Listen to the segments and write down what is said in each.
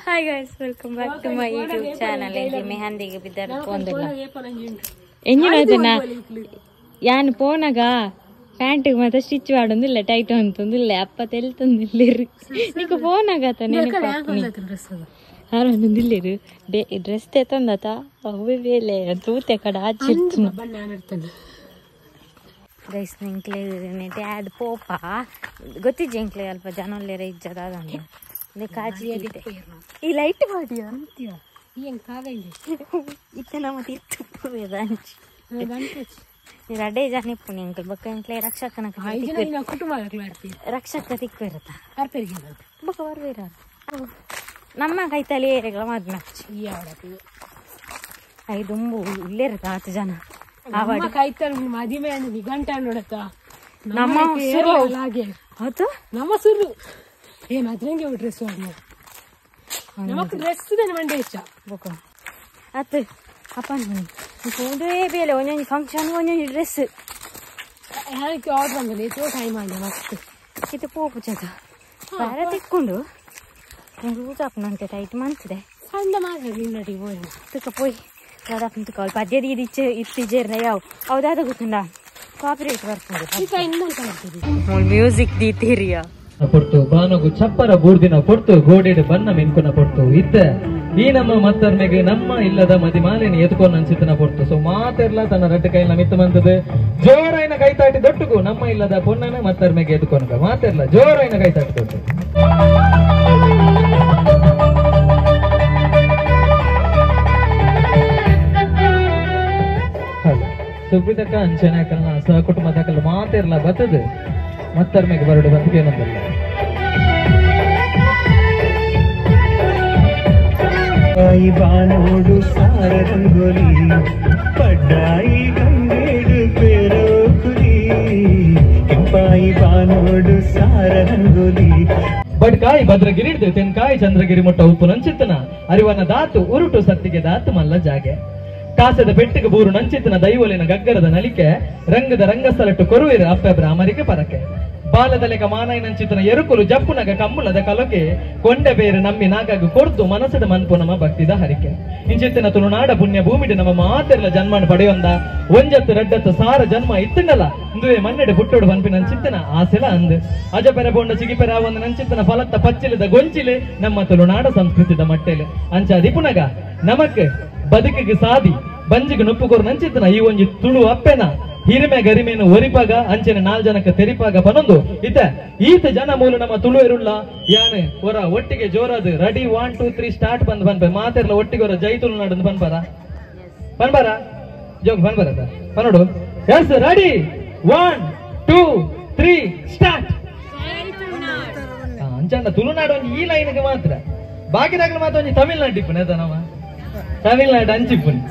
Hi guys, welcome back to my YouTube channel. ಇಂಗೆ ಮೆಹಂದಿಗೆ ಬಿದ್ದರ್ ಪೋಂದಲ್ಲ ಎಂಜಿನ ಯಾನ್ ಪೋನಗ ಪ್ಯಾಂಟ್ ಮಾತ್ರ ಸ್ಟಿಚ್ ಮಾಡೋದಿಲ್ಲ, ಟೈಟ್ ಅಂತಂದಿಲ್ಲ, ಅಪ್ಪ ತೆಲ್ತಂದಿಲ್ಲ. ನಿಕ್ಕು ಪೋನಗ ಆರೊಂದಿಲ್ಲೇರು ಡ್ರೆಸ್ ತೇತಂದತ ಅವೇ ಬೇಲೆ ತೂತೆ ಕಡೆ ಆಚಿರ್ತು. ಗೈಸ್ ನಿಂಕ್ಲೆ ನೆಟೆ ಆದ್ ಪೋಪ ಗೊತ್ತಿಜ್ಜೆ ಇಂಕ್ಲೆ ಅಲ್ಪ ಜನೊಲ್ಲೇರ ಇಜ್ಜದ ಅದಂದು ಕಾಜಿ ಈ ಲೈಟ್ ಬಾಡಿಯ ಇತ್ತೆ ನಮ್ಮ ತಿರ್ತು ಅಂಚಿ ರಡೆ ಜನ ಇಪ್ಪುನಿ ಅಂಕಲ್ ಬೊಕ್ಕ ಇಂಕ್ಲೆ ರಕ್ಷಕನ ರಕ್ಷಕ ತಿಕ್ಕಿರತ್ತ ಬೊಕ್ಕ ಬರ್ಬೇರ ನಮ್ಮ ಕೈತಲ್ಲಿ ಏರೆಗಳ ಮದ್ಮೆ ಐದುಂಬು ಇಲ್ಲೇರತ್ತ 10 ಜನ ಮದಿಮೆ ನಿಘಂಟ ನೋಡತ್ತ ನಮ್ಮ ಹೌದು ನಮ್ಮ ಸುರು ಏನ್ ಅದ್ರಂಗೆ ಡ್ರೆಸ್ ನಮಕ್ ಡ್ರೆಸ್ ಮಂಡೆ ಇಷ್ಟ ಬೊಕ್ಕ ಅತ್ ಅಪ್ಪ ಒಂದೇ ಬೇಲೆ ಒಂದೊಂದು ಫಂಕ್ಷನ್ ಒಂದೊಂದು ಡ್ರೆಸ್ ಆರ್ಡರ್ ಬಂದಿಲ್ಲ ಎಷ್ಟೋ ಟೈಮ್ ಆಗಿದೆ ಮಸ್ತ್ ಇದು ಪೋಪು ಚದ ಬೇರೆ ತಿಕ್ಕೊಂಡು ಲೂಸ್ ಆಪುನಂತೆ ಟೈಟ್ ಮಂತದೆ ಸಣ್ಣ ಮಾತ್ರ ನಿನ್ನಟಿ ಪೋಯಿ ತುಕ ಪೋಯ್ ದಾದಪ್ಪ ತುಕ ಅಲ್ಪ ಪದ್ಯ ಇಚ್ಚೆ ಇತ್ತಿಜೇರ್ನ ಯಾವ ಹೌದಾದ ಗೊತ್ತುಂಡ ಕಾಪಿರೈಟ್ ಬರ್ಕೊಂಡು ಮ್ಯೂಸಿಕ್ ದೀತೀರಿಯಾ ಪೊರ್ತು ಬಾನಗು ಚಪ್ಪರ ಬೂರ್ದಿನ ಪೊರ್ತು ಗೋಡೆಡು ಬನ್ನ ಮೆನ್ಕುನ ಪೊರ್ತು ಇತ್ತ ಈ ನಮ್ಮ ಮತ್ತರ್ಮೆಗೆ ನಮ್ಮ ಇಲ್ಲದ ಮದಿಮಾಲೆನ ಎತ್ಕೊಂಡು ಅನ್ಸಿತನ ಪೊರ್ತು. ಸೊ ಮಾತೆರ್ಲ ತನ್ನ ರಡ್ಡು ಕೈಲ ಮಿತ್ತ ಮಂತದ ಜೋರಾಯಿನ ಕೈತಾಟಿ ದೊಟ್ಟುಗು ನಮ್ಮ ಇಲ್ಲದ ಪೊನ್ನನ ಮತ್ತರ್ಮೆಗೆ ಎತ್ಕೊನಗ ಮಾತೆರ್ಲ ಜೋರಾಯಿನ ಕೈತಾಟಿ ದೊಟ್ಟು. ಸುಬ್ಬಿದಕ್ಕ ಅಂಚನೆ ಸಹ ಕುಟುಂಬದಕ್ಕಲ್ಲ ಮಾತೆರ್ಲ ಬತ್ತದ ಮತ್ತರ್ಮೆಗೆ ಬರಡು ಬಂದಿಗೆ ಏನೊಂದಲ್ಲ. ಬಾನೋಡು ಸಾರ ರಂಗೋಲಿ ಪಡ್ಡಾಯಿ ಗಂಗೇಡು ಪೇರೋಕುಲಿ ಕೆಂಪಾಯಿ ಬಾನೋಡು ಸಾರ ರಂಗೋಲಿ ಬಡ್ಕಾಯಿ ಭದ್ರಗಿರಿ ಹಿಡ್ದು ತೆನ್ಕಾಯಿ ಚಂದ್ರಗಿರಿ ಮುಟ್ಟ ಉಪ್ಪು ನಂಚಿತ್ತನ ಅರಿವನ ದಾತು ಉರುಟು ಸತ್ತಿಗೆ ದಾತು ಮಲ್ಲ ಜಾಗೆ ಕಾಸದ ಬೆಟ್ಟಿಗೆ ಬೂರು ನಂಚಿತನ ದೈವಲಿನ ಗಗ್ಗರದ ನಲಿಕೆ ರಂಗದ ರಂಗಸ್ಥಲಟ್ಟು ಕೊರುವಿರ ಅಪ್ಪೆ ಬ್ರಾಹ್ಮರಿಗೆ ಪರಕೆ ಬಾಲದಲೆಕ ಮಾನಾಯಿ ನಂಚಿತನ ಎರುಕುಲು ಜಪ್ಪುನಗ ಕಮ್ಮುಲದ ಕಲಕೆ ಕೊಂಡೆ ಬೇರೆ ನಮ್ಮಿ ನಾಗಾಗ ಕೊರ್ದು ಮನಸ್ಸದ ಮನ್ಪು ನಮ್ಮ ಭಕ್ತಿದ ಹರಿಕೆ ಇಂಚಿತ್ತಿನ ತುಳುನಾಡ ಪುಣ್ಯ ಭೂಮಿಡಿ ನಮ್ಮ ಮಾತೆರ್ಲ ಜನ್ಮನ ಪಡೆಯೊಂದ ಒಂಜತ್ತು ರಡ್ಡತ್ತು ಸಾರ ಜನ್ಮ ಇತ್ತಂಡಲ ಇಂದುವೆ ಮಣ್ಣೆಡೆ ಹುಟ್ಟೋಡು ಬನ್ಪಿ ನಂಚಿತ್ತನ ಆಸೆಲ ಅಂದ್ ಅಜ ಪೆರ ಬೋಂಡ ಚಿಗಿಪೆರ ಒಂದು ನಂಚಿತ್ತನ ಫಲತ್ತ ಪಚ್ಚಿಲದ ಗೊಂಚಿಲೆ ನಮ್ಮ ತುಳುನಾಡ ಸಂಸ್ಕೃತಿದ ಮಟ್ಟೆಲೆ ಅಂಚ ದಿಪುನಗ ನಮಕ್ ಬದುಕಿಗೆ ಸಾದಿ ಬಂಜಿಗೆ ನುಪ್ಪುಕೋರು ನಂಚಿತ್ತನ ಈ ಒಂಜಿ ತುಳು ಅಪ್ಪೆನ ಹಿರಿಮೆ ಗರಿಮೆನು ಒರಿಪಾಗ ಅಂಚನೆ ನಾಲ್ ಜನಕ್ಕೆ ತೆರಿಪಾಗ ಪನೊಂದು ಇತ ಈತ ಜನ ಮೂಲ ನಮ್ಮ ತುಳು ಇರುಳ್ಳ ಯಾನೆ ಹೊರ ಒಟ್ಟಿಗೆ ಜೋರಾದ ರೆಡಿ 1 2 3 ಸ್ಟಾರ್ಟ್ ಬಂದ್ ಬನ್ಪ ಮಾತೆರ್ಲ ಒಟ್ಟಿಗೆ ಹೊರ ಜೈ ತುಳುನಾಡು ಬನ್ಪಾರ ಬನ್ಬಾರ ಜೋಗ್ ಬನ್ಬಾರ ಪನೋಡು ಎಸ್ ರೆಡಿ 1 2 3 ಸ್ಟಾರ್ಟ್. ಅಂಚಂಡ ತುಳುನಾಡು ಒಂಜಿ ಈ ಲೈನ್ಗೆ ಮಾತ್ರ ಬಾಕಿದಾಗಲೂ ಮಾತ್ರ ಒಂಜಿ ತಮಿಳ್ನಾಡು ಇಪ್ಪುನೆ ಅದ ನಮ್ಮ ತಮಿಳ್ನಾಡು ಅಂಚಿಪ್ಪುನಿ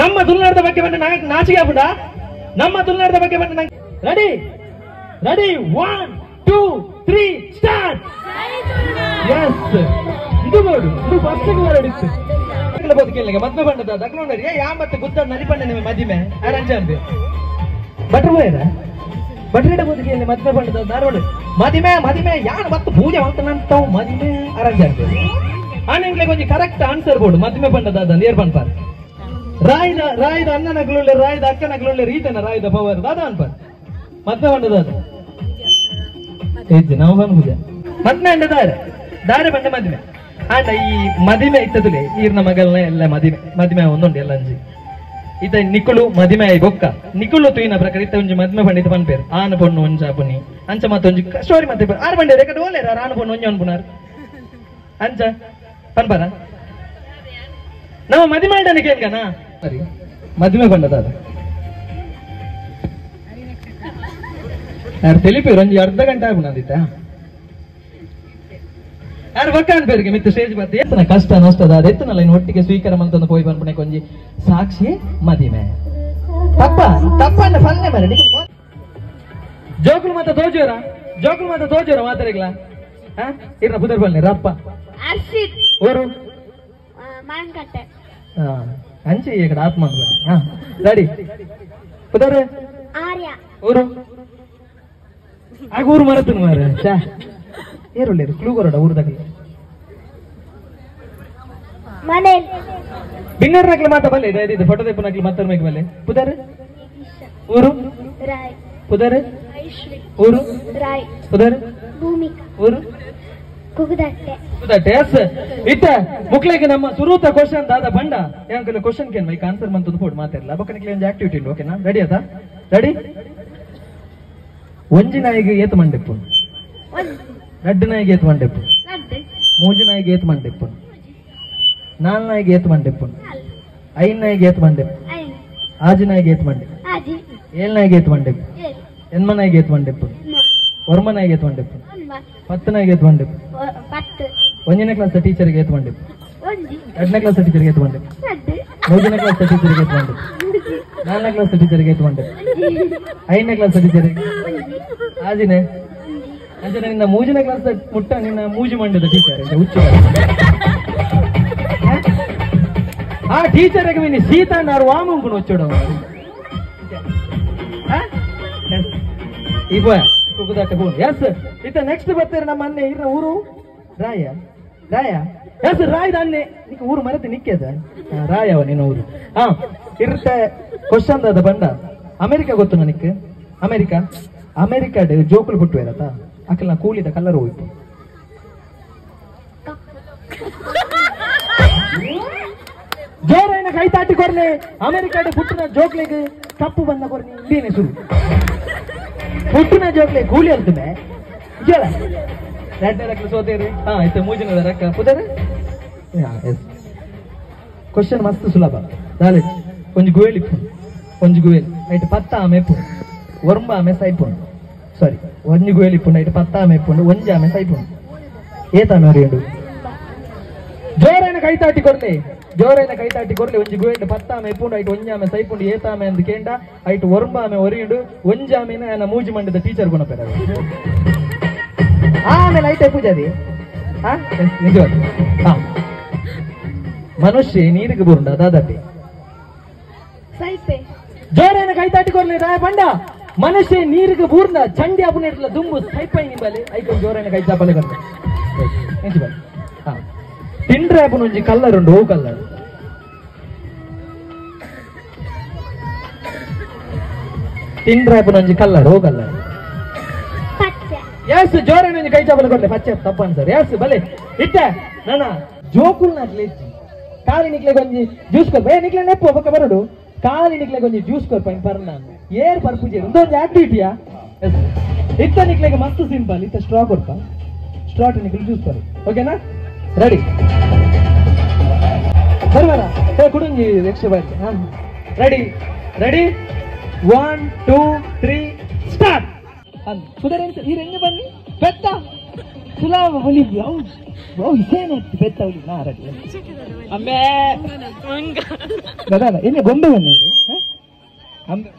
ನಮ್ಮ ತುಳುನಾಡದ ಬಗ್ಗೆ ಬಂದ ನಾಚಿಗೆ ಆಗ್ಬಿಡ ನಮ್ಮ ತುಳುನಾಡದ ಬಗ್ಗೆ ಬಂದ ನಂಗೆ ರೆಡಿ ರೆಡಿ 1 2 3 ಸ್ಟಾರ್ಟ್. ಎಸ್ ಇದು ನೋಡು ಇದು ಫಸ್ಟ್ ಹೊರಡಿತ್ತು ಬದುಕಿಲ್ಲ ಮದ್ವೆ ಬಂಡದ ದಕ್ಲೋಂಡರಿ ಯಾ ಮತ್ತೆ ಗುತ್ತ ನರಿಪಂಡ ನಿಮ್ಮ ಮದಿಮೆ ಅರಂಜಾನ್ಬಿ ಭಟ್ರು ಹೋಯ್ರ ಭಟ್ರಿಡ ಬದುಕಿಯಲ್ಲಿ ಮದ್ವೆ ಬಂಡದ ಧಾರವಾಡ ಮದಿಮೆ ಮದಿಮೆ ಯಾರು ಮತ್ತೆ ಪೂಜೆ ಮಾಡ್ತಾನಂತಾವ್ ಮದಿಮೆ ಅರಂಜಾನ್ಬಿ ಆನಿಂಗ್ಲೆ ಕೊಂಚ ಕರೆಕ್ಟ್ ಆನ್ಸರ್ ಬೋರ್ಡು ಮದ್ಮೆ ಬಂಡದ ಅದಂದು ಏರ್ ಪನ್ಪಾರ್ ರಾಯ್ದ ರಾಯ್ದ ಅಣ್ಣನಗ್ಲುಳ್ಳೆ ರಾಯ್ದ ಅಕ್ಕನಗ್ಲುಳ್ಳೆ ರೀತನ ರಾಯ್ದ ಪವರ್ ದಾದ ಅನ್ಪಾರ್ ಮದ್ವೆ ಬಂಡದ ಅದು ನಾವು ಬನ್ ಪೂಜೆ ಮದ್ಮೆ ಅಂಡ ದಾರೆ ದಾರೆ ಬಂಡ ಮದ್ಮೆ ಆಂಡ ಈ ಮದಿಮೆ ಇತ್ತದುಲೆ ಈರ್ನ ಮಗಲ್ನ ಎಲ್ಲ ಮದಿಮೆ ಮದಿಮೆ ಒಂದುಂಡು ಎಲ್ಲ ಅಂಜಿ ಇತ ನಿಕುಳು ಮದಿಮೆ ಆಯಿ ಬೊಕ್ಕ ನಿಕುಳು ತುಯಿನ ಪ್ರಕಾರ ಇತ್ತ ಒಂಜಿ ಮದ್ಮೆ ಪಂಡಿತ ಪನ್ಪೇರು ಆನ ಪೊಣ್ಣು ಒಂಜ ಪುನಿ ಅಂಚ ಮತ್ತೊಂಜಿ ಸ್ಟೋರಿ ಮತ್ತೆ ಆರು ಬಂಡೇರು ಎಕಡೆ ಓಲೇರ ಆನ ಪೊಣ್ಣು ಒಂಜಿ ಅನ್ಪುನಾರ್ ಅಂಚ ಪನ್ಪರ ನಮ್ಮ ಮದಿಮೆ ಅಂಡನಿಗೆ ಏನ್ಗನ ಸರಿ ಮದಿಮೆ ಬಂಡದ ಅದು ಯಾರು ತಿಳಿಪೇರು ಒಂಜಿ ಅರ್ಧ ಗಂಟೆ ಆಗ್ಬಿಡಂದಿತ್ತ ಯಾರು ಬಕ್ಕ ಅನ್ಪೇರಿಗೆ ಮಿತ್ತ ಸ್ಟೇಜ್ ಬತ್ತ ಎತ್ತನ ಕಷ್ಟ ನಷ್ಟದ ಅದು ಎತ್ತನಲ್ಲ ಇನ್ನು ಒಟ್ಟಿಗೆ ಸ್ವೀಕಾರ ಮಂತಂದು ಪೋಯ್ ಪನ್ಪುಣೆ ಕೊಂಜಿ ಸಾಕ್ಷಿ ಮದಿಮೆ ತಪ್ಪ ತಪ್ಪ ಅಂಡ ಫಲ್ನೆ ಮರೆ ಜೋಕುಲು ಮಾತ ತೋಜೋರ ಜೋಕುಲು ಮಾತ ತೋಜೋರ ಮಾತಾಡಿಗ್ಲ ಹಾ ಇರ್ನ ಪುದರ್ ಬಲ್ನೆ ರಪ್ಪ ಓರು ಅಂಚೆ ಈ ಕಡೆ ಆತ್ಮ ರೆಡಿ ಪುದರ್ ಊರು ಆಗ ಊರು ಮರತನು ಮಾರ ಚಾ ಏರುಳ್ಳೇರು ಕ್ಲೂ ಕೊರಡ ಊರು ತಗಲಿ ಮನೇಲಿ ಬಿನ್ನರ್ ನಕ್ಲೆ ಮಾತ ಬಲ್ಲೆ ಇದೆ ಫೋಟೋ ತೆಪ್ಪು ನಕ್ಲೆ ಮತ್ತೊರ್ ಮೇಕ್ ಬಲ್ಲೆ ಪುದರ್ ಊರು ರಾಯ್ ಪುದರ್ ಐಶ್ರೀ ಊರು ರಾಯ್ ಪುದರ್ ಭೂಮಿಕಾ ಊರು ಕುಗುದಟ್ಟೆ ಕುಗುದಟ್ಟೆ ಎಸ್ ಇತ್ತ ಮುಕ್ಲೆಗೆ ನಮ್ಮ ಸುರೂತ ಕ್ವಶನ್ ದಾದ ಬಂಡ ಏನಂಕಲ್ಲ question Ken mic answer ಮಂತದ್ದು ಪೋಡು ಮಾತಾಡಲ್ಲ ಬೊಕ್ಕನಿಕ್ಲೆ ಒಂಜಿ ಆಕ್ಟಿವಿಟಿ ಉಂಟು ಓಕೆನಾ ರೆಡಿ ಆತಾ ರೆಡಿ ಒಂಜಿ ನಾಯಿಗೆ ಏತ್ ಮಂಡೆಪ್ಪು ರಡ್ಡು ನಾಯಿಗೆ ಏತ್ ಮಂಡೆಪ್ಪು ಮೂಜಿ ನಾಯಿಗೆ ಏತ್ ಮಂಡೆಪ್ಪು ನಾಲ್ ನಾಯಿಗೆ ಏತ್ ಮಂಡೆಪ್ಪು ಐದು ನಾಯಿಗೆ ಏತ್ ಮಂಡೆಪ್ಪು ಆಜಿ ನಾಯಿಗೆ ಏತ್ ಮಂಡೆಪ್ಪು ಏಳ್ ನಾಯಿಗೆ ಏತ್ ಮಂಡೆಪ್ಪು ಎನ್ಮ ನಾಯಿಗೆ ಏತ್ ಮಂಡೆಪ್ಪು ಒರ್ಮ ನಾಯಿಗೆ ಏತ್ ಮಂಡೆಪ್ಪು ಪತ್ತು ನಾಯಿಗೆ ಏತ್ ಮಂಡೆಪ್ಪು ಒಂದನೇ ಕ್ಲಾಸ್ ಟೀಚರ್ಗೆ ಏತ್ ಮಂಡೆಪ್ಪು ಎರಡನೇ ಕ್ಲಾಸ್ ಟೀಚರ್ಗೆ ಏತ್ ಮಂಡೆಪ್ಪು ಮೂರನೇ ಕ್ಲಾಸ್ ಟೀಚರ್ಗೆ ಏತ್ ಮಂಡೆಪ್ಪು ನಾಲ್ಕನೇ ಕ್ಲಾಸ್ ಟೀಚರ್ಗೆ ಏತ್ ಮಂಡೆಪ್ಪು ಐದನೇ ಕ್ಲಾಸ್ ಟೀಚರ್ಗೆ ಆಜಿನೇ ಅಂಚನೆ ನಿನ್ನ ಮೂಜನೇ ಕ್ಲಾಸ್ ಮುಟ್ಟ ನಿನ್ನ ಮೂಜಿ ಮಂಡದ ಟೀಚರ್ ಹುಚ್ಚು ಆ ಟೀಚರ್ ಮಿನಿ ಸೀತಾ ನಾರು ವಾಮಂಪುನ ಹುಚ್ಚೋಡ ಈ ಬೋಯ ಕುಗುದಾಟ ಬೋನ್ ಎಸ್ ಇತ್ತ ನೆಕ್ಸ್ಟ್ ಬರ್ತಾರೆ ನಮ್ಮ ಅನ್ನೆ ಇರ ಊರು ರಾಯ ರಾಯ ಎಸ್ ರಾಯದ ಅನ್ನೆ ನಿಕ್ಕ ಊರು ಮರೆತು ನಿಕ್ಕದ ರಾಯವ ನಿನ್ನ ಊರು ಹಾ ಇರ್ತ ಕ್ವಶನ್ ಅದ ಬಂಡ ಅಮೆರಿಕ ಗೊತ್ತು ನನಗೆ ಅಮೆರಿಕ ಅಮೆರಿಕ ಜೋಕುಲು ಪುಟ್ಟುವೇರತ ಅಕಲ್ನ ಕೂಲಿದ ಕಲ್ಲರ್ ಹೋಯ್ತು ಜೋರೈನ ಕೈ ತಾಟಿ ಕೊರ್ಲೆ ಅಮೆರಿಕಾಡು ಪುಟ್ಟಿನ ಜೋಕ್ಲೆಗ್ ಕಪ್ಪು ಬಂದ ಕೊರ್ನಿ ಇಂಡಿಯನ್ ಸುರು ಪುಟ್ಟಿನ ಜೋಕ್ಲೆ ಕೂಲಿ ಅಲ್ತುಮೆ ಜೋರ ಎರಡನೇ ರಕ್ಕ ಸೋತೇರಿ ಹಾ ಆಯ್ತು ಮೂಜಿನ ರಕ್ಕ ಪುದರ್ ಎಸ್ ಕ್ವಶನ್ ಮಸ್ತ್ ಸುಲಭ ದಾಲೆ ಒಂಜಿ ಗುವೇಲಿ ಒಂಜಿ ಗುವೇಲಿ ಐಟ್ ಪತ್ತ ಆಮೆ ಪುಣ್ ಒರ್ಂಬ ಆಮೆ ಸೈಪುಂಡು ಸಾರಿ ಒಂಜಿ ಗುವೇಲಿ ಪುಂಡು ಐಟ್ ಪತ್ತ ಆಮೆ ಪುಂಡು ಒಂಜಿ ಆಮೆ ಸೈಪುಂಡು ಏತಾಮೆ ಒರಿಯುಂಡು ಜೋರೈನ ಕೈ ತಾಟಿ ಕೊರ್ಲೆ ಜೋರೈನ ಕೈ ತಾಟಿ ಕೊರ್ಲೆ ಒಂಜಿ ಗುವೇಂಡು ಪತ್ತಾಮೆ ಪುಂಡು ಐಟ್ ಒಂಜಾಮೆ ಸೈಪುಂಡು ಏತಾಮೆ ಅಂದ್ ಕೇಂಡ ಐಟ್ ಒರ್ಂಬಾಮೆ ಒರಿಯುಂಡು ಒಂಜಾಮೆನ ಆನ ಮೂಜಿ ಮಂಡದ ಟೀಚರ್ ಗುಣಪೆರ ಆಮೇಲೆ ಐಟೆ ಪೂಜಾರಿ ಹಾ ನಿಜವಾದ ಹಾ ಮನುಷ್ಯ ನೀರಿಗೆ ಬುರುಂಡ ದಾದಾಪಿ ಜೋರೈನ ಕೈ ತಾಟಿ ಕೊರ್ಲೆ ರಾಯ ಬಂಡ ಮನುಷ್ಯ ನೀರಿಗೆ ಬೂರ್ನ ಚಂಡಿ ಅಪುನ ದುಂಬು ಸೈಪೈ ನಿಂಬಲ್ಲಿ ಐಕೊಂದು ಜೋರೈನ ಕೈ ಚಾಪಲೆ ಕರ್ತ ನಿಜ ಹಾ ತಿಂಡ್ರೆ ಅಪುನ ಒಂಜಿ ಕಲ್ಲರ್ ಉಂಡು ಹೂ ಕಲ್ಲರ್ ತಿಂಡ್ರೆ ಅಪುನ ಒಂಜಿ ಕಲ್ಲರ್ ಹೂ ಕಲ್ಲರ್ ಎಸ್ ಜೋರೈನ ಒಂಜಿ ಕೈ ಚಾಪಲೆ ಕೊಡ್ಲೆ ಪಚ್ಚೆ ತಪ್ಪನ್ ಸರ್ ಎಸ್ ಬಲೆ ಇಟ್ಟ ನನ್ನ ಜೋಕುಲ್ ನಾಟ್ಲೆ ಕಾಲಿ ನಿಕ್ಲೆ ಒಂಜಿ ಜ್ಯೂಸ್ ಕೊರ್ಪ ಏ ನಿಕ್ಲೆ ನೆಪ್ಪು ಒಬ್ಬ ಬರೋಡು ಕಾಲಿ ನಿಕ್ಲೆ ಒಂಜಿ ಜ್ಯೂಸ್ ಕೊರ್ಪ ಇನ್ ಪರ್ನ ಏರ್ ಪರ್ಪುಜೆ ಒಂದೊಂದು ಆಕ್ಟಿವಿಟಿಯಾ ಎಸ್ ಇತ್ತ ನಿಕ್ಲೆಗೆ ಮಸ್ತ್ ಸಿಂಪಲ್ ಇತ್ತ ಸ್ಟ್ರಾ ಕೊರ್ಪ ಸ್ಟ್ರಾ ನಿಕ್ಲೆ ಜ್ಯೂಸ್ ಕೊರು ಓಕೆನಾ ರೆಡಿ ಬರ್ಬಾರ ಏ ಕುಡುಂಜಿ ಯಕ್ಷ ಬಾರಿ ready ready 1 2 3 start ಕುದರ ಈ ರೆಂಗೆ ಬನ್ನಿ ಪೆತ್ತ ಸುಲಾಭ ಬಲಿ ಇಸೇನತ್ತು ಪೆತ್ತ ಹುಲಿ ನಾ ರೆಡಿ ಅಂಬೆ ಗದಾನ ಎಣ್ಣೆ ಗೊಂಬೆ ಬನ್ನಿ ಇದು ಅಂಬೆ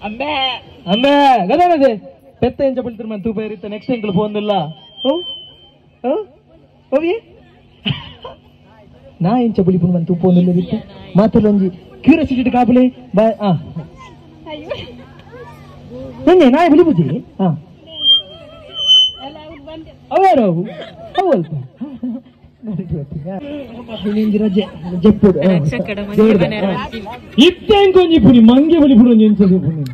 ಅಂಬೆ ಅಂಬೆ ಗದಾನದೆ ಪೆತ್ತ ಎಂಚ ಬೀಳ್ತಿರ್ ಮನ್ ತೂಪ ಇರುತ್ತೆ ನೆಕ್ಸ್ಟ್ ಎಂಕಲ್ ಫೋನ್ ಇಲ್ಲ ಓ ಓ ಓವಿ ನಾ ಎಂಚ ಬುಲಿ ಪುನ್ ಮನ್ ತೂಪ ಒಂದಿಲ್ಲ ಬಿಟ್ಟು ಮಾತಲ್ಲೊಂಜಿ ಕ್ಯೂರಿಯಾಸಿಟಿ ಕಾಪುಲೆ ಬಾಯ್ ಆ ನಿನ್ನೆ ನಾಯಿ ಬುಲಿ ಬುಜಿ ಹಾ ಅವ್ಯಾರು ಅವು ಅವು ಅಲ್ಪ ಇತ್ತೆಂಕೊಂಜಿ ಪುನಿ ಮಂಗೆ ಬಲಿ ಪುಡಿ ಎಂಚ ಪುನಿ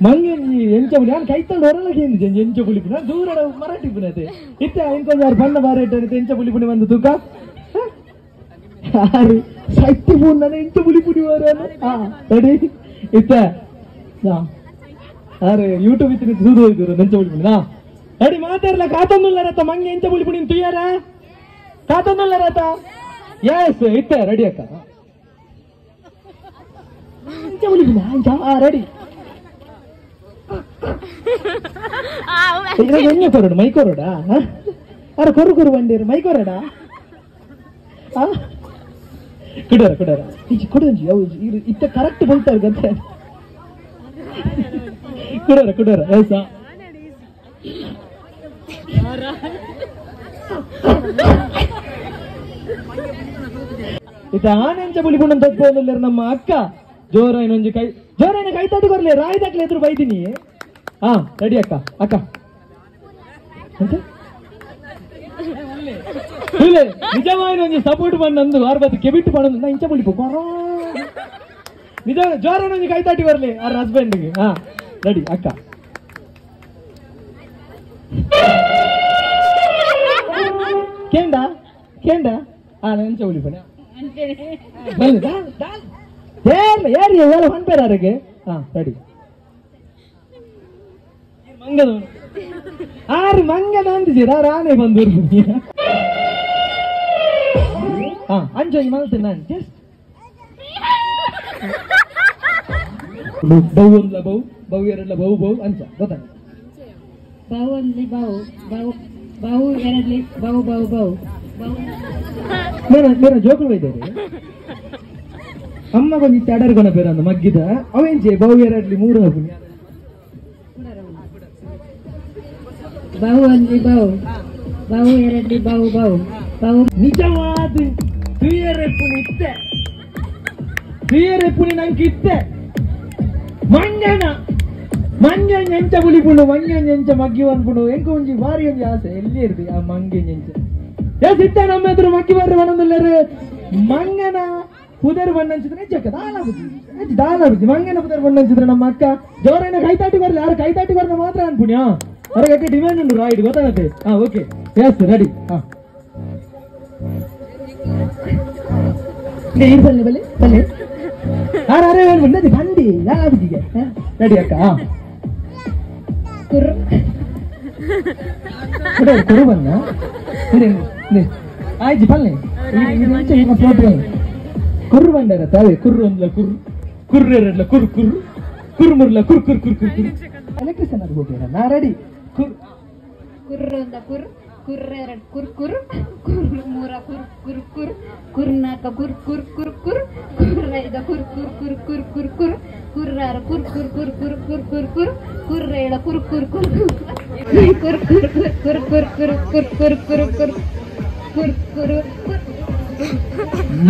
ಮಂಗೆ ಎಂಚ ಬುಲಿ ನಾನು ಕೈತಂಡು ಹೊರಲಕ್ಕೆ ಎಂಚ ಬುಲಿ ಪುನಿ ದೂರ ಮರಾಠಿ ಪುನಿ ಅದೇ ಇತ್ತೆ ಇಂಕೊಂಜಿ ಯಾರು ಬಣ್ಣ ಬಾರೇಟ ಎಂಚ ಬುಲಿ ಪುನಿ ಬಂದು ತೂಕ ಯಾರು ಸೈತಿ ಪುಣ್ ನಾನು ಎಂಚ ಬುಲಿ ಪುನಿ ವಾರ ಹಾ ರೆಡಿ ಇತ್ತೆ ಅರೆ ಯೂಟ್ಯೂಬ್ ಇತ್ತಿನ ಸೂದು ಹೋಯ್ತು ಎಂಚ ಬುಲಿ ಪುನಿ ನಾ ರೆಡಿ ಮಾತಾಡಲ ಕಾತೊಂದುಲ್ಲ ಮಂಗೆ ಎಂಚ ಬುಲಿ ಪುನಿ ತುಯ್ಯಾರ ಕಾತೊಂದುಲ್ಲ ರಥ ಎಸ್ ಇತ್ತೆ ರೆಡಿ ಅಕ್ಕ ಎಂಚ ಬುಲಿ ಪುನಿ ರೆಡಿ ಎಣ್ಣೆ ಕೊರಡು ಮೈ ಕೊರಡಾ ಅರೆ ಕೊರು ಕೊರು ಬಂಡೇರು ಮೈ ಕೊರಡಾ ಕುಡೋರ ಕುಡೋರ ಈಚೆ ಕೊಡೊಂಜಿ ಹೌದು ಇತ್ತ ಕರೆಕ್ಟ್ ಬಲ್ತಾರೆ ಗಂತೆ ಕುಡೋರ ಕುಡೋರ ಎಸ್ ಇತ್ತ ಆನೆಂಚ ಬುಲಿ ಪುಣ್ಣನ್ ತತ್ಪೋದಲ್ಲರು ನಮ್ಮ ಅಕ್ಕ ಜೋರಾಯಿನೊಂಜಿ ಕೈ ಜೋರಾಯಿನ ಕೈ ತಾಟಿ ಕೊರ್ಲೆ ರಾಯಿ ದಾಕ್ಲೆ ಎದುರು ಬೈದಿನಿ ಹಾ ರೆಡಿ ಅಕ್ಕ ಅಕ್ಕ ಎಂತ ನಿಜವಾದ ಒಂಜಿ ಸಪೋರ್ಟ್ ಬಂದು ಆರ್ಬತ್ತು ಕೆಬಿಟ್ಟು ಪಡೋದು ನಾ ಇಂಚ ಮುಡಿಪು ನಿಜ ಜ್ವರ ಒಂಜಿ ಕೈ ತಾಟಿ ಬರಲಿ ಆರ್ ಹಸ್ಬೆಂಡ್ಗೆ. ಹಾ ರೆಡಿ ಅಕ್ಕ. ಕೇಂಡ ಕೇಂಡ ಹಾ ಇಂಚ ಉಳಿಪಣೆ ಬಲ್ಲೆ ಯಾರು ಯಾರು ಯಾರು ಹೊನ್ಪೇರ ಅರಗೆ. ಹಾ ರೆಡಿ. ಮಂಗದ ಆರು ಮಂಗದ ಅಂದಿದ್ದೀರಾ ರಾಣೆ ಬಂದು. ಹಾ ಅಂಜಿ ಮಲ್ತೆ ನಾನು ಜಸ್ಟ್ ಬೌ ಒಂದ್ಲ ಬೌ ಬೌ ಎರಡ್ಲ ಬೌ ಬೌ ಅಂಚ ಗೊತ್ತಾಗ. ಬೌ ಒಂದ್ಲಿ ಬೌ ಬೌ ಬೌ ಎರಡ್ಲಿ ಬೌ ಬೌ ಬೌ ಬೌ. ಮೇರೆ ಮೇರೆ ಜೋಕುಗಳು ಇದ್ದಾರೆ ಅಮ್ಮ ಕೊಂಚ ತಡರ್ಕೊನ ಬೇರೆ ಅಂದ ಮಗ್ಗಿದ ಅವೇಂಚೆ ಬೌ ಎರಡ್ಲಿ ಮೂರು ಹಾಕುನಿ. ಬೌ ಒಂದ್ಲಿ ಬೌ ಬೌ ಎರಡ್ಲಿ ಬೌ ಬೌ ಬೌ. ನಿಜವಾದ ತುಯರೆಪ್ಪುನಿ ಇತ್ತೆ ತುಯರೆಪ್ಪುನಿ ನಂಗೆ ಇತ್ತೆ ಮಂಗನ ಮಂಗನ್ ಎಂಚ ಬುಲಿಪುಂಡು ಮಂಗನ್ ಎಂಚ ಮಗ್ಗಿ ಅನ್ಪುಂಡು ಎಂಕ ಒಂಜಿ ಬಾರಿ ಒಂಜಿ ಆಸೆ ಎಲ್ಲಿ ಇರ್ದಿ ಆ ಮಂಗೆ ಎಂಚ ಎಸ್ ಇತ್ತ ನಮ್ಮ ಎದುರು ಮಗ್ಗಿ ಬರ್ರಿ ಬಣ್ಣದಲ್ಲಾರು ಮಂಗನ ಪುದರ್ ಬಣ್ಣ ಹಂಚಿದ್ರೆ ಜಕ್ಕ ದಾಲ ಬುಜ್ಜಿ ದಾಲ ಬುಜ್ಜಿ ಮಂಗನ ಪುದರ್ ಬಣ್ಣ ಹಂಚಿದ್ರೆ ನಮ್ಮ ಅಕ್ಕ ಜೋರನ್ನ ಕೈತಾಟಿ ಬರ್ಲಿ. ಯಾರು ಕೈತಾಟಿ ಬರ್ನ ಮಾತ್ರ ಅನ್ಪುಣಿ. ಹಾ ಹೊರಗೆ ಡಿಮ್ಯಾಂಡ್ ಉಂಟು ರೈಟ್ ಗೊತ್ತಾಗತ್ತೆ. ಹಾ ಓಕೆ ಎಸ್ ರೆಡಿ. ಹಾ ಬಲ್ಲೆ ಬಲ್ಲೆ ಬಲ್ಲೆ ಆರು ಅರೆ ಬಂದದಿ ಬಂದಿ ದಾಲ ಬುಜ್ಜಿಗೆ ರೆಡಿ ಅಕ್ಕ. ಹಾ ಕುರು ಕುರು ಬನ್ನ ಆಯ್ತು ಬಲ್ಲೆ ಕುರ್ರು ಬಂಡಾರ ತಾವೇ ಕುರ್ರು ಒಂದ್ಲ ಕುರ್ರು ಕುರ್ರು ಎರಡ್ಲ ಕುರ್ ಕುರ್ರು ಕುರ್ ಮುರ್ಲ ಕುರ್ ಕುರ್ ಕುರ್ ಕುರ್ ಕುರ್. ಎಲೆಕ್ಟ್ರಿಷಿಯನ್ ಅದು ಹೋಗ್ಯಾರ ನಾ ರೆಡಿ. ಕುರ್ ಕುರ್ರು ಒಂದ ಕುರ್ ಕುರ್ ಎರಡು ಕುರ್ ಕುರ್ ಕುರ್ ಮೂರ ಕುರ್ ಕುರ್ ಕುರ್ ಕುರ್ ನಾಲ್ಕ ಕುರ್ ಕುರ್ ಕುರ್ ಕುರ್ ಕುರ್ ಐದ ಕುರ್ ಕುರ್ ಕುರ್ ಕುರ್ ಕುರ್ ಕುರ್ ಕುರ್ರಾರ ಕುರ್ ಕುರ್ ಕುರ್ ಕುರ್ ಕುರ್ ಕುರ್ ಕುರ್ ಕುರ್ರೇಳ ಕುರ್ ಕುರ್ ಕುರ್ ಕುರ್ ಕುರ್ ಕುರ್ ಕುರ್ ಕುರ್ ಕುರ್ ಕುರ್ ಕುರ್ ಕುರ್ ಕುರ್ ಕುರ್ ಕುರ್.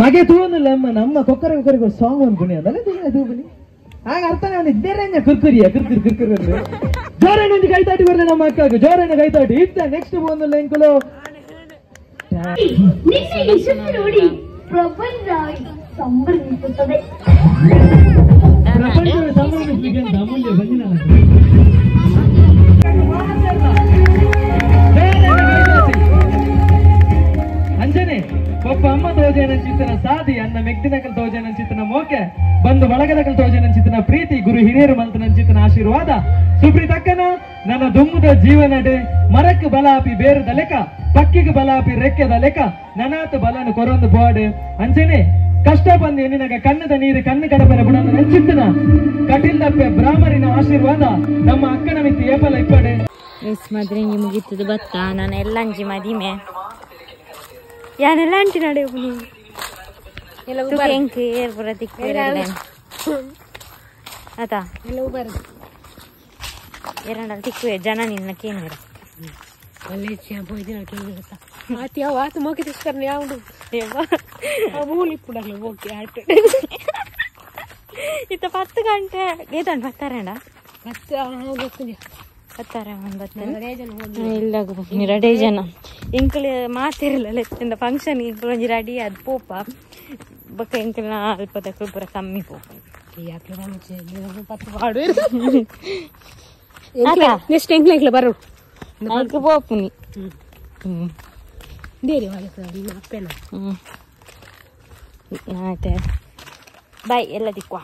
ಮಗೆ ತೂವೊಂದಿಲ್ಲ ಅಮ್ಮ ನಮ್ಮ ಕೊಕ್ಕರೆ ಕೊಕ್ಕರೆ ಸಾಂಗ್ ಅನ್ಕುಣಿ ಅದಲ್ಲ ತೂಬನಿ ಆಗ ಅರ್ಥನೇ ಅವನು ಬೇರೆ ಕುರ್ಕುರಿಯ ಕುರ್ಕುರಿ ಕುರ್ಕುರಿ ಅಂದ್ರೆ ಜೋರಣ್ಣ ಒಂದು ಕೈತಾಟಿ ಬರಲಿ ನಮ್ಮ ಅಕ್ಕಾಗ ಜೋರಣ್ಣ ಕೈತಾಟಿ ಇತ್ತ ನೆಕ್ಸ್ಟ್ ಬಂದಿಲ್ಲ ಎಂಕುಲು. ನಿನ್ನ ಯಶಸ್ಸು ನೋಡಿ ಪ್ರಪಂಚ ಸಂಭ್ರಮಿಸುತ್ತದೆ. ಪ್ರಪಂಚ ಸಂಭ್ರಮಿಸಲಿಕ್ಕೆ ಅಂತ ಅಮೂಲ್ಯ ಬಂದಿನ ಅಂಜನೆ ಒಬ್ಬ ಅಮ್ಮ ತೋಜೇನಂಚಿತ್ತನ ಸಾದಿ ಅನ್ನ ಮೆಗ್ದಿನಕಲ್ ತೋಜೇನಂಚಿತ್ತನ ಮೋಕೆ ಬಂದು ಬಳಗದಕಲ್ ತೋಜೇನಂಚಿತ್ತನ ಪ್ರೀತಿ ಗುರು ಹಿರಿಯರು ಮಲ್ತನಂಚಿತ್ತನ ಆಶೀರ್ವಾದ ಸುಪ್ರೀತಕ್ಕನ ನನ್ನ ದುಮ್ಮುದ ಜೀವನಡೆ ಮರಕ್ ಬಲಾಪಿ ಬೇರುದ ಲೆಕ್ಕ ಪಕ್ಕಿಗೆ ಬಲಾಪಿ ರೆಕ್ಕೆದ ಲೆಕ್ಕ ನನಾತ ಬಲನು ಕೊರೊಂದು ಬೋಡೆ ಅಂಜನೆ ಕಷ್ಟ ಬಂದು ನಿನಗ ಕಣ್ಣದ ನೀರು ಕಣ್ಣು ಕಡಪರ ಬುಡನ ನಂಚಿತ್ತನ ಕಟಿಲ್ದಪ್ಪೆ ಬ್ರಾಹ್ಮರಿನ ಆಶೀರ್ವಾದ ನಮ್ಮ ಅಕ್ಕನ ಮಿತಿ ಏಪಲ ಇಪ್ಪಡೆ. ಎಸ್ ಮದ್ರೆಂಗಿ ಮುಗೀತದ ಬತ್ತ ನಾನು ಎಲ್ಲಂಜಿ ಮದಿಮೆ ಯಾನೆಲ್ಲ ಅಂಟಿ ನಡೆ ಎಂಕ್ ಏರ್ ಪೂರ ತಿಕ್ಕು ಆತಾ ಎರಡಲ್ಲಿ ತಿಕ್ಕುವೆ ಜನ ನಿನ್ನ ಕೇನಿರ ಇತ್ತ 10 ಗಂಟೆ ಏತಂಡು ಬತ್ತಾರೇಂಡ ಬತ್ತಾರೆ ಇಲ್ಲಾಗ ರೆಡಿ ಜನ ಎಂಕುಲು ಮಾತಿರಲ್ಲ ಎತ್ತಿಂದ ಫಂಕ್ಷನ್ ಇಂಕುಲು ಒಂಜಿ ರೆಡಿ ಅದು ಪೋಪ ಬೊಕ್ಕ ಎಂಕುಲ್ನ ಅಲ್ಪದಕ್ಕಲು ಪೂರ ಕಮ್ಮಿ ಪೋಪ. ನೆಕ್ಸ್ಟ್ ಎಂಕ್ಲ ಬರೋಡು ಅಲ್ಕ ಪೋಪುನಿ ಅಪ್ಪೇನ. ಆಯ್ತು ಬಾಯ್ ಎಲ್ಲ ದಿಕ್ವಾ.